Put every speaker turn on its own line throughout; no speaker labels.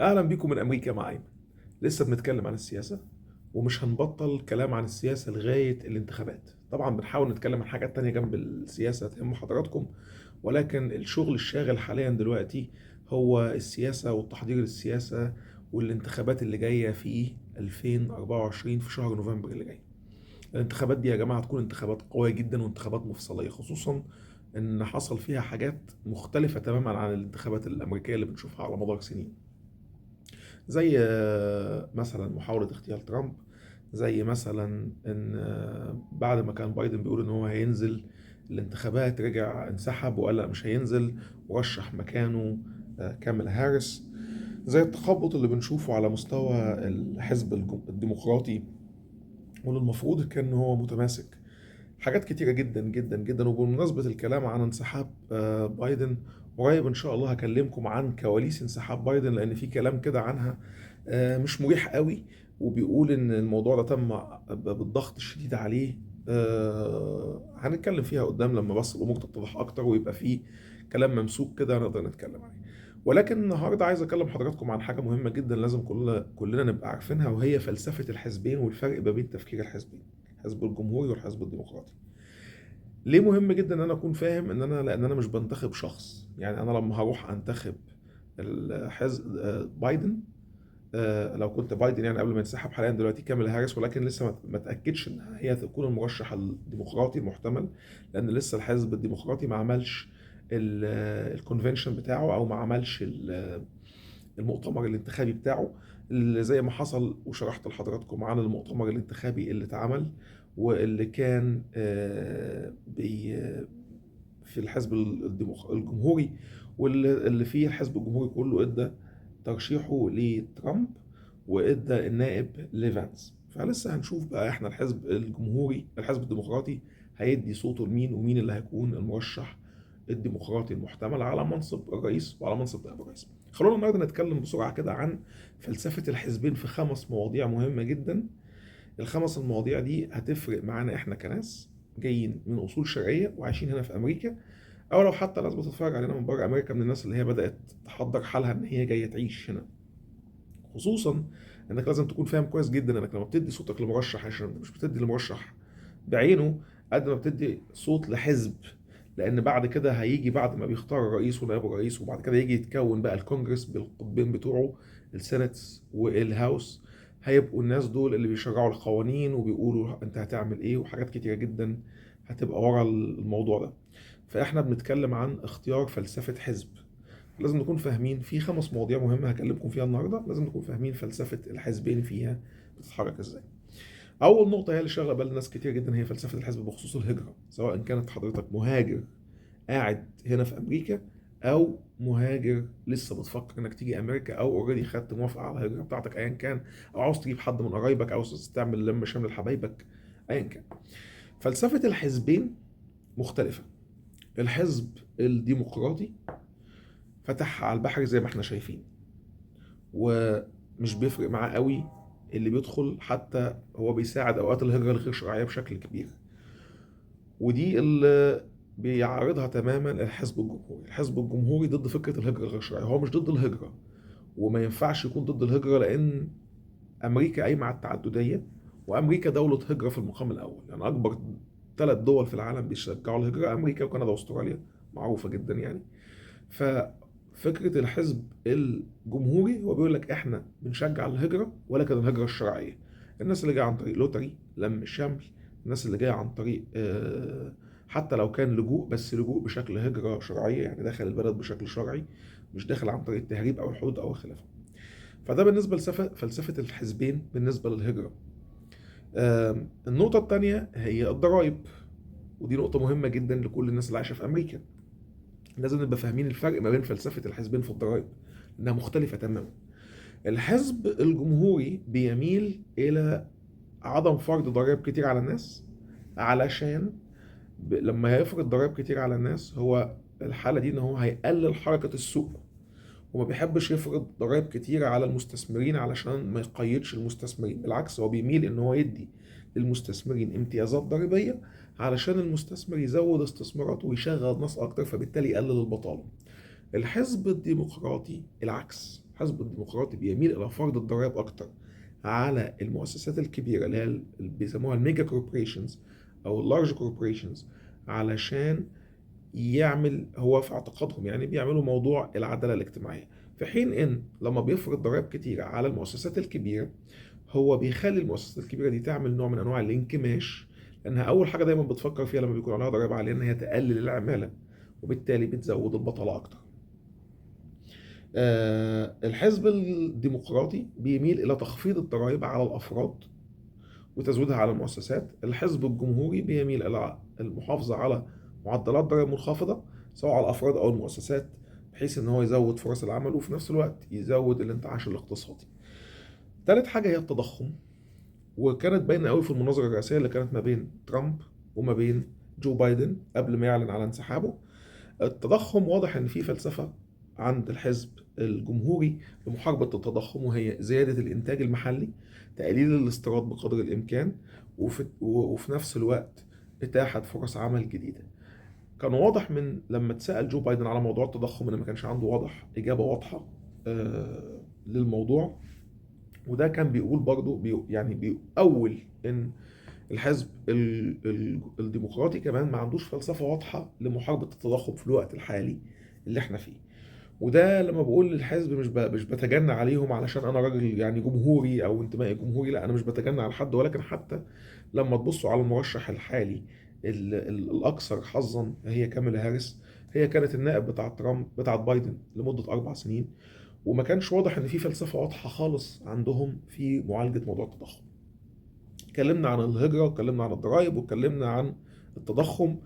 اهلا بيكم من امريكا مع ايمن. لسه بنتكلم عن السياسة ومش هنبطل كلام عن السياسة لغاية الانتخابات. طبعا بنحاول نتكلم عن حاجات تانية جنب السياسة تهم حضراتكم، ولكن الشغل الشاغل حاليا دلوقتي هو السياسة والتحضير للسياسة والانتخابات اللي جاية في 2024 في شهر نوفمبر اللي جاي. الانتخابات دي يا جماعة هتكون انتخابات قوية جدا وانتخابات مفصلية، خصوصا ان حصل فيها حاجات مختلفة تماما عن الانتخابات الامريكية اللي بنشوفها على مدار سنين، زي مثلا محاولة اغتيال ترامب، زي مثلا ان بعد ما كان بايدن بيقول ان هو هينزل الانتخابات رجع انسحب وقال لا مش هينزل ورشح مكانه كاميلا هاريس، زي التخبط اللي بنشوفه على مستوى الحزب الديمقراطي واللي المفروض كان هو متماسك. حاجات كتيرة جدا جدا جدا. وبمناسبة الكلام عن انسحاب بايدن، قريب ان شاء الله هكلمكم عن كواليس انسحاب بايدن، لان في كلام كده عنها مش مريح قوي، وبيقول ان الموضوع ده تم بالضغط الشديد عليه. هنتكلم فيها قدام لما بس الامور تتضح اكتر ويبقى في كلام ممسوك كده نقدر نتكلم عليه. ولكن النهارده عايز اكلم حضراتكم عن حاجة مهمة جدا لازم كلنا نبقى عارفينها، وهي فلسفة الحزبين والفرق ما بين تفكير الحزبين، الحزب الجمهوري والحزب الديمقراطي. ليه مهم جدا ان انا اكون فاهم ان انا، لان انا مش بنتخب شخص، يعني انا لما هروح انتخب الحزب بايدن، لو كنت بايدن يعني قبل ما ينسحب حاليا دلوقتي كاميلا هاريس، ولكن لسه ما تاكدش ان هي تكون المرشح الديمقراطي المحتمل، لان لسه الحزب الديمقراطي ما عملش ال convention بتاعه او ما عملش المؤتمر الانتخابي بتاعه، اللي زي ما حصل وشرحت لحضراتكم عن المؤتمر الانتخابي اللي اتعمل واللي كان في الحزب الجمهوري، واللي فيه الحزب الجمهوري كله ادى ترشيحه لترامب وادى النائب لفانس. فلسه هنشوف بقى احنا الحزب الجمهوري الحزب الديمقراطي هيدي صوته لمين، ومين اللي هيكون المرشح الديمقراطي المحتمل على منصب الرئيس وعلى منصب نائب الرئيس. خلونا النهارده نتكلم بسرعة كده عن فلسفة الحزبين في 5 مواضيع مهمة جدا. الخمس المواضيع دي هتفرق معانا احنا كناس جايين من اصول شرقية وعايشين هنا في امريكا، او لو حتى ناس بتتفرج علينا من بره امريكا، من الناس اللي هي بدات تحضر حالها ان هي جاية تعيش هنا. خصوصا انك لازم تكون فاهم كويس جدا انك لما بتدي صوتك لمرشح، عشان انت مش بتدي لمرشح بعينه قد ما بتدي صوت لحزب، لان بعد كده هيجي بعد ما بيختار الرئيس ونائب الرئيس، وبعد كده يجي يتكون بقى الكونجرس بالقطبين بتوعه ال Senate وال House، هيبقوا الناس دول اللي بيشرعوا القوانين وبيقولوا انت هتعمل ايه، وحاجات كتيرة جدا هتبقى ورا الموضوع ده. فاحنا بنتكلم عن اختيار فلسفة حزب، لازم نكون فاهمين في 5 مواضيع مهمة هكلمكم فيها النهاردة، لازم نكون فاهمين فلسفة الحزبين فيها بتتحرك ازاي. أول نقطة هي اللي شاغلة بال ناس كتير جدا، هي فلسفة الحزب بخصوص الهجرة، سواء كانت حضرتك مهاجر قاعد هنا في أمريكا، أو مهاجر لسه بتفكر إنك تيجي أمريكا، أو already خدت موافقة على الهجرة بتاعتك أيا كان، أو عاوز تجيب حد من قرايبك، أو عاوز تعمل لم شمل لحبايبك أيا كان. فلسفة الحزبين مختلفة. الحزب الديمقراطي فتح على البحر زي ما احنا شايفين، ومش بيفرق معاه قوي اللي بيدخل، حتى هو بيساعد اوقات الهجرة الغير شرعية بشكل كبير، ودي اللي بيعارضها تماما الحزب الجمهوري. الحزب الجمهوري ضد فكرة الهجرة الغير شرعية، هو مش ضد الهجرة، وما ينفعش يكون ضد الهجرة لأن أمريكا قايمة على التعددية، وأمريكا دولة هجرة في المقام الأول. يعني أكبر 3 دول في العالم بيشجعوا الهجرة، أمريكا وكندا وأستراليا، معروفة جدا يعني. ففكرة الحزب الجمهوري هو بيقول لك إحنا بنشجع الهجرة، ولكن الهجرة الشرعية، الناس اللي جاية عن طريق لوتري لم الشمل، الناس اللي جاية عن طريق حتى لو كان لجوء، بس لجوء بشكل هجرة شرعية، يعني داخل البلد بشكل شرعي، مش داخل عن طريق التهريب أو الحدود أو الخلافة. فده بالنسبة لفلسفة الحزبين بالنسبة للهجرة. النقطة الثانية هي الضرائب، ودي نقطة مهمة جدا لكل الناس اللي عايشة في أمريكا. لازم نبقى فاهمين الفرق ما بين فلسفة الحزبين في الضرائب، لأنها مختلفة تماما. الحزب الجمهوري بيميل إلى عدم فرض ضرائب كتير على الناس، علشان لما هيفرض ضرائب كتير على الناس هو الحالة دي إن هو هيقلل حركة السوق، وما بيحبش يفرض ضرائب كتير على المستثمرين علشان ما يقيدش المستثمرين. بالعكس هو بيميل إن هو يدي للمستثمرين امتيازات ضريبية علشان المستثمر يزود استثماراته ويشغل ناس أكتر، فبالتالي يقلل البطالة. الحزب الديمقراطي العكس، الحزب الديمقراطي بيميل الى فرض الضرائب اكتر على المؤسسات الكبيرة اللي هي اللي بيسموها ال mega corporations او ال large corporations، علشان يعمل هو في اعتقادهم يعني بيعملوا موضوع العدالة الاجتماعية، في حين ان لما بيفرض ضرائب كتيرة على المؤسسات الكبيرة هو بيخلي المؤسسات الكبيرة دي تعمل نوع من انواع الانكماش، لانها اول حاجة دايما بتفكر فيها لما بيكون عليها ضرائب عالية ان هي تقلل العمالة، وبالتالي بتزود البطالة اكتر. الحزب الديمقراطي بيميل الى تخفيض الضرائب على الافراد وتزويدها على المؤسسات. الحزب الجمهوري بيميل الى المحافظة على معدلات ضرائب منخفضة سواء على الافراد او المؤسسات، بحيث ان هو يزود فرص العمل وفي نفس الوقت يزود الانتعاش الاقتصادي. ثالث حاجة هي التضخم، وكانت باينة قوي في المناظرة الرئاسية اللي كانت ما بين ترامب وما بين جو بايدن قبل ما يعلن على انسحابه. التضخم واضح ان في فلسفة عند الحزب الجمهوري لمحاربة التضخم، وهي زيادة الإنتاج المحلي، تقليل الاستيراد بقدر الإمكان، وفي نفس الوقت إتاحة فرص عمل جديدة. كان واضح من لما اتسأل جو بايدن على موضوع التضخم إن ما كانش عنده إجابة واضحة للموضوع، وده كان بيقول برضه يعني بيقول إن الحزب الديمقراطي كمان ما عندوش فلسفة واضحة لمحاربة التضخم في الوقت الحالي اللي احنا فيه. وده لما بقول للحزب مش بتجنى عليهم علشان انا راجل يعني جمهوري او انتمائي جمهوري، لا انا مش بتجنى على حد، ولكن حتى لما تبصوا على المرشح الحالي الاكثر حظا هي كاميلا هاريس، هي كانت النائب بتاع ترامب بتاع بايدن لمدة 4 سنين، وما كانش واضح ان في فلسفة واضحة خالص عندهم في معالجة موضوع التضخم. اتكلمنا عن الهجرة، واتكلمنا عن الضرائب، واتكلمنا عن التضخم.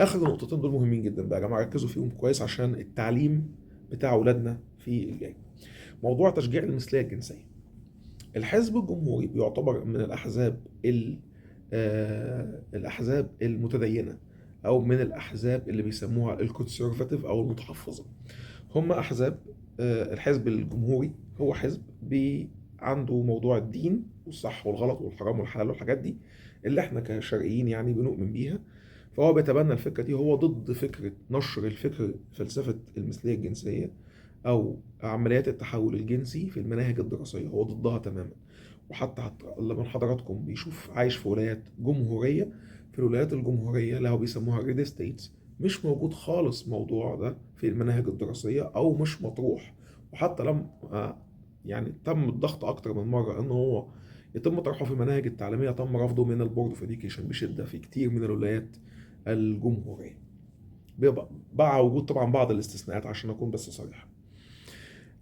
اخر نقطتين دول مهمين جدا بقى يا جماعة، ركزوا فيهم كويس عشان التعليم بتاع اولادنا في الجاي. موضوع تشجيع المثلية الجنسية. الحزب الجمهوري بيعتبر من الاحزاب المتدينة، او من الاحزاب اللي بيسموها ال conservative او المتحفظة. هم احزاب، الحزب الجمهوري هو حزب عنده موضوع الدين والصح والغلط والحرام والحلال والحاجات دي اللي احنا كشرقيين يعني بنؤمن بيها، فهو بيتبنى الفكرة دي. هو ضد فكرة نشر الفكر فلسفة المثلية الجنسية أو عمليات التحول الجنسي في المناهج الدراسية، هو ضدها تماما. وحتى لما حضراتكم بيشوف عايش في ولايات جمهورية، في الولايات الجمهورية اللي هو بيسموها red states مش موجود خالص موضوع ده في المناهج الدراسية أو مش مطروح. وحتى لما يعني تم الضغط أكتر من مرة إن هو يتم طرحه في المناهج التعليمية، تم رفضه من ال board of education بشدة في كتير من الولايات الجمهورية، مع وجود طبعا بعض الاستثناءات عشان أكون بس صريح.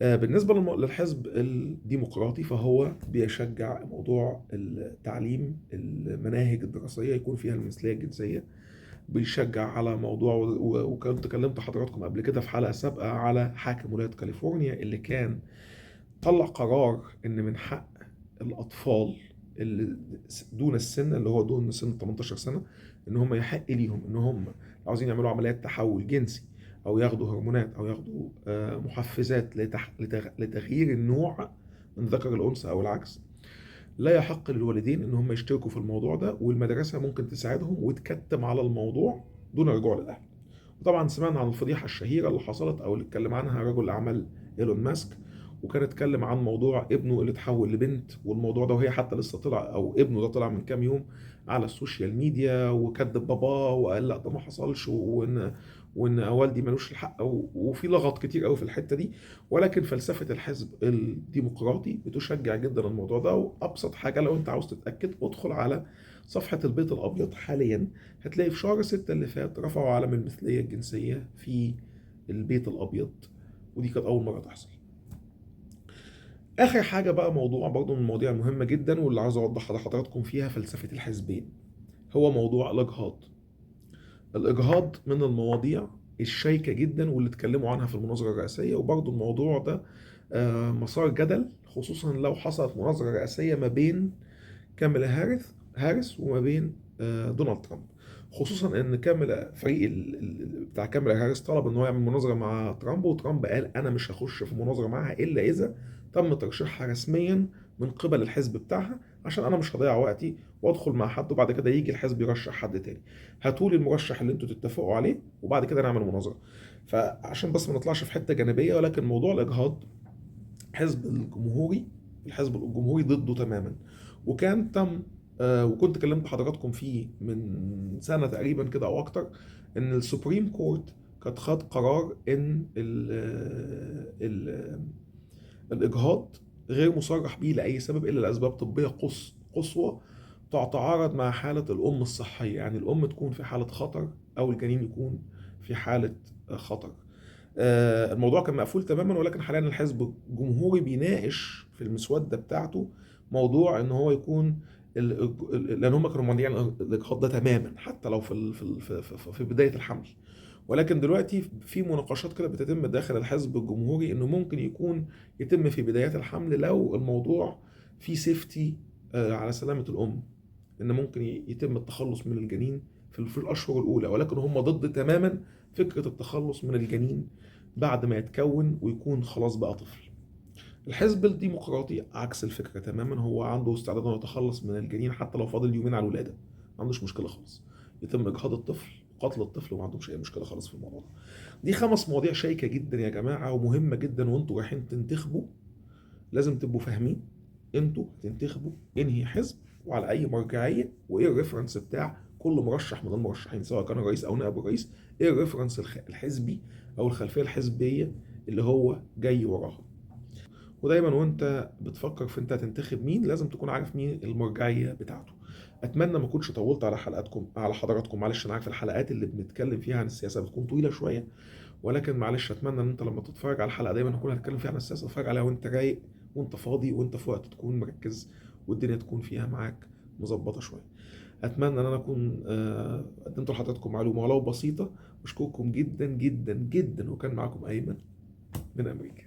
بالنسبة للحزب الديمقراطي فهو بيشجع موضوع التعليم، المناهج الدراسية يكون فيها المثلية الجنسية، بيشجع على موضوع، وكنت كلمت حضراتكم قبل كده في حلقة سابقة على حاكم ولاية كاليفورنيا اللي كان طلع قرار إن من حق الأطفال اللي دون السن اللي هو دون سن 18 سنة إن هم يحق ليهم إن هم عاوزين يعملوا عمليات تحول جنسي أو ياخدوا هرمونات أو ياخدوا محفزات لتغيير النوع من ذكر الأنثى أو العكس، لا يحق للوالدين إن هم يشتركوا في الموضوع ده، والمدرسة ممكن تساعدهم وتكتم على الموضوع دون رجوع للأهل. وطبعا سمعنا عن الفضيحة الشهيرة اللي حصلت أو اللي اتكلم عنها رجل الأعمال إيلون ماسك، وكان اتكلم عن موضوع ابنه اللي اتحول لبنت والموضوع ده، وهي حتى لسه طلع أو ابنه ده طلع من كام يوم على ال social media وكذب باباه وقال لا ده ما حصلش وان والدي ملوش الحق، وفي لغط كتير قوي في الحتة دي. ولكن فلسفة الحزب الديمقراطي بتشجع جدا الموضوع ده. وابسط حاجة لو انت عاوز تتاكد ادخل على صفحة البيت الابيض حاليا، هتلاقي في شهر 6 اللي فات رفعوا علم المثلية الجنسية في البيت الابيض، ودي كانت اول مرة تحصل. اخر حاجة بقى موضوع برضو من المواضيع المهمة جدا واللي عاوز اوضحها لحضراتكم فيها فلسفة الحزبين، هو موضوع الاجهاض. الإجهاض من المواضيع الشيكة جدا واللي اتكلموا عنها في المناظرة الرئاسية، وبرضو الموضوع ده مسار جدل، خصوصا لو حصلت مناظرة رئاسية ما بين كاميلا هاريس وما بين دونالد ترامب، خصوصا ان كاميلا فريق بتاع كاميلا هاريس طلب ان هو يعمل مناظرة مع ترامب، وترامب قال انا مش هخش في مناظرة معها الا اذا تم ترشيحها رسميا من قبل الحزب بتاعها، عشان انا مش هضيع وقتي وادخل مع حد وبعد كده يجي الحزب يرشح حد تاني. هاتولي المرشح اللي انتوا تتفقوا عليه وبعد كده نعمل مناظرة. فعشان بس ما نطلعش في حتة جانبيه، ولكن موضوع الاجهاض حزب الجمهوري، الحزب الجمهوري ضده تماما. وكان تم وكنت كلمت حضراتكم فيه من سنة تقريبا كده او اكتر، ان ال Supreme Court كانت خد قرار ان ال ال الاجهاض غير مصرح به لاي سبب الا لاسباب طبية قصوى تتعارض مع حاله الام الصحية، يعني الام تكون في حاله خطر او الجنين يكون في حاله خطر. الموضوع كان مقفول تماما، ولكن حاليا الحزب الجمهوري بيناقش في المسودة بتاعته موضوع ان هو يكون لان هم كانوا مانعين الاجهاض ده تماما حتى لو في بداية الحمل، ولكن دلوقتي في مناقشات كده بتتم داخل الحزب الجمهوري انه ممكن يكون يتم في بدايات الحمل لو الموضوع فيه safety على سلامة الام، ان ممكن يتم التخلص من الجنين في الاشهر الاولى، ولكن هم ضد تماما فكرة التخلص من الجنين بعد ما يتكون ويكون خلاص بقى طفل. الحزب الديمقراطي عكس الفكرة تماما، هو عنده استعداد انه يتخلص من الجنين حتى لو فاضل يومين على الولادة، ما عندوش مشكلة خالص، يتم اجهاض الطفل، قتل الطفل، وما عندهمش اي مشكلة خالص في الموضوع ده. دي 5 مواضيع شيكة جدا يا جماعة ومهمة جدا، وانتوا رايحين تنتخبوا لازم تبقوا فاهمين انتوا هتنتخبوا انهي حزب وعلى اي مرجعية، وايه ال reference بتاع كل مرشح من المرشحين سواء كان رئيس او نائب رئيس، ايه ال reference الحزبي او الخلفية الحزبية اللي هو جاي وراها. ودايما وانت بتفكر في انت هتنتخب مين لازم تكون عارف مين المرجعية بتاعته. اتمنى ما اكونش طولت على حلقاتكم، على حضراتكم، معلش انا عارف الحلقات اللي بنتكلم فيها عن السياسة بتكون طويلة شوية، ولكن معلش اتمنى ان انت لما تتفرج على الحلقة دايما هكون هتكلم فيها عن السياسة تتفرج عليها وانت رايق وانت فاضي وانت في وقت تكون مركز والدنيا تكون فيها معاك مظبطه شوية. اتمنى ان انا اكون قدمت لحضراتكم معلومة ولو بسيطة. بشكركم جدا جدا جدا، وكان معاكم ايمن من امريكا.